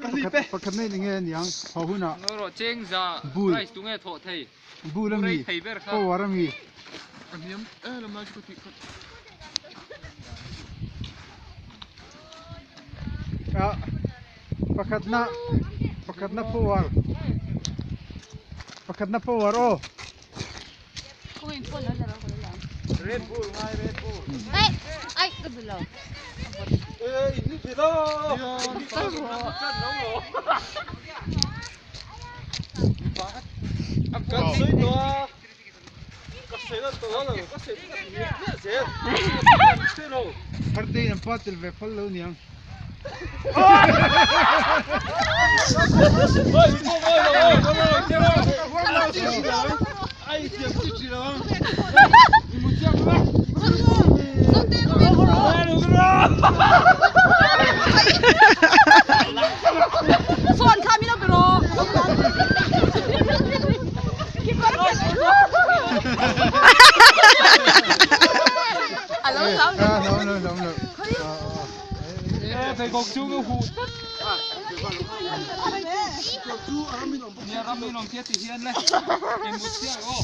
Pakhat na in enge aniang haw hunah bul bul ami power ami. Ah pakhat na pakhat na power pakhat na power aw. Red Bull ngai Red Bull. Ai ai ka duh lo. Eh in ni thei lo. Kan sawi tawh a. Ka sawi lan tawh lo ka sawi ka ti miah miah zel. Kan lo. Tharte in an pa tel ve phal lo niang. Phone kha mi lo pe rawh. A lo hlau lo. Pheikhawk chu ka huh tlat. Nia ram in awm thia ti hian le. Engmut chiah aw.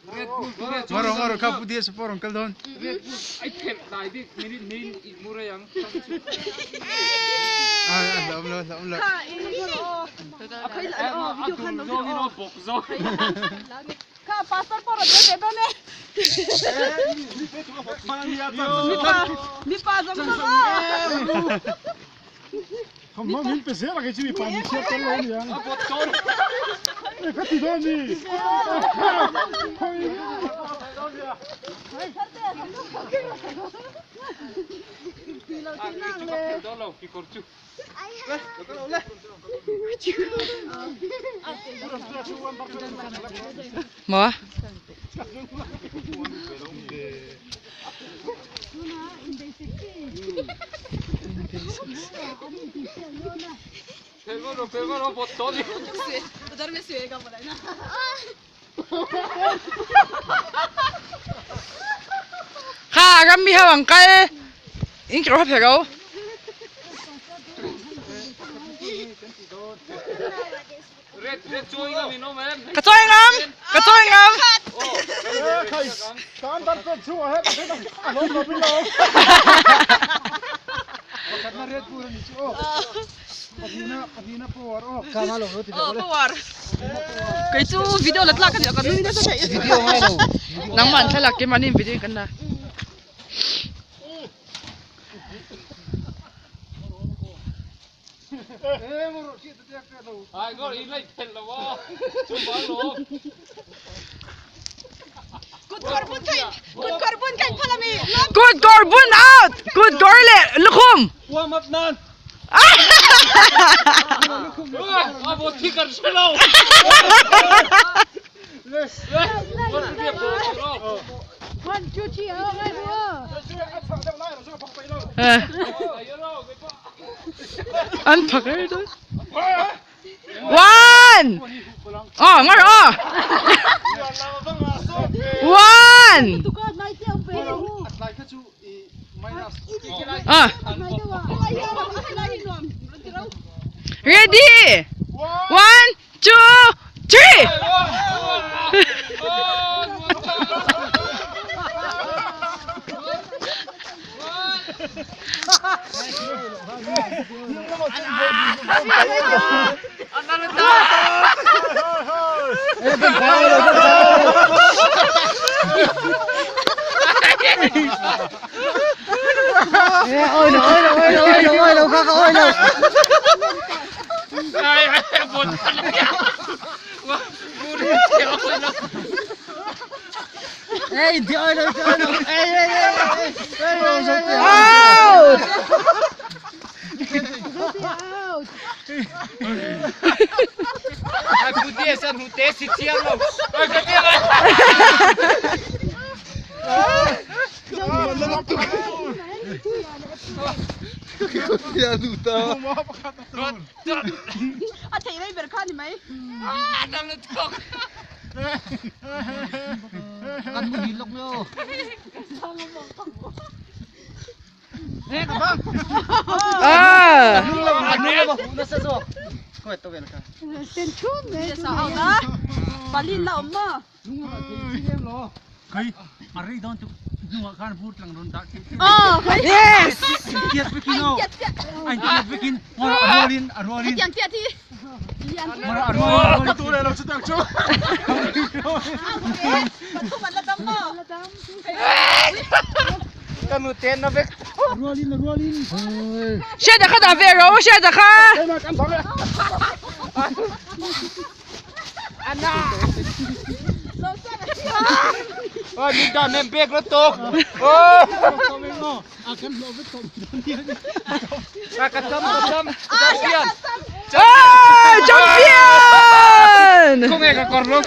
Red Bull tu le chu. Ngawr ngawr kha pu dia support ang kal dawn. Red Bull ai phelh dai bik minute hnih in mu rei ang. Ah hlauhawm lo hlauhawm lo. A dur zawng in aw bawk zawng. Kha pastor pawh rawn tel ve dawn e. Mipa mipa zawng zawng aw. Thawmhnaw min pe zel a kei chu mipa min chhiar tel lo aniang. E ka ti dawn ni. Khawi. Maw? Kha ram mi ho ang kal in kawr phe ro. Ka chawi ngam ka chawi ngam. Kei chu video la tlak a ni a ka nui nasa thei. Video ngai lo. Nangmah an thlalak keimah nih video in kan la. Kut kawr bun out! Kut kawr leh lukhum! Warm up nan! An phak er dawn. One! Oh, ngar oh! One! Ah. Ready? One, two, three! Out! A theih rei ber kha ni mai. Ah! tlem a huh nasa zawk. Khawi tawel kha. Ten thum mai sa out a. Palin la awm maw? Kei a rei dawn chu hnungah khan vur tlang rawn dah tih tih. Aw kei. Yes. Tiat vekin aw. Ain tiat vekin ngawr a rualin a rualin. Hetiang tiat hi. Lian. Ngawr a rualin a rualin. Tu leh lo chu tak chu. Pathum an la dam maw? Ka nu ten na vek. A rualin a rualin. Hriata kha dah ve rawh Hriata kha. Ôi, mình đã ném bếp nó tốt. À, cắt chấm, cắt chấm. Champion. Oh, champion! Không nghe cả con luôn.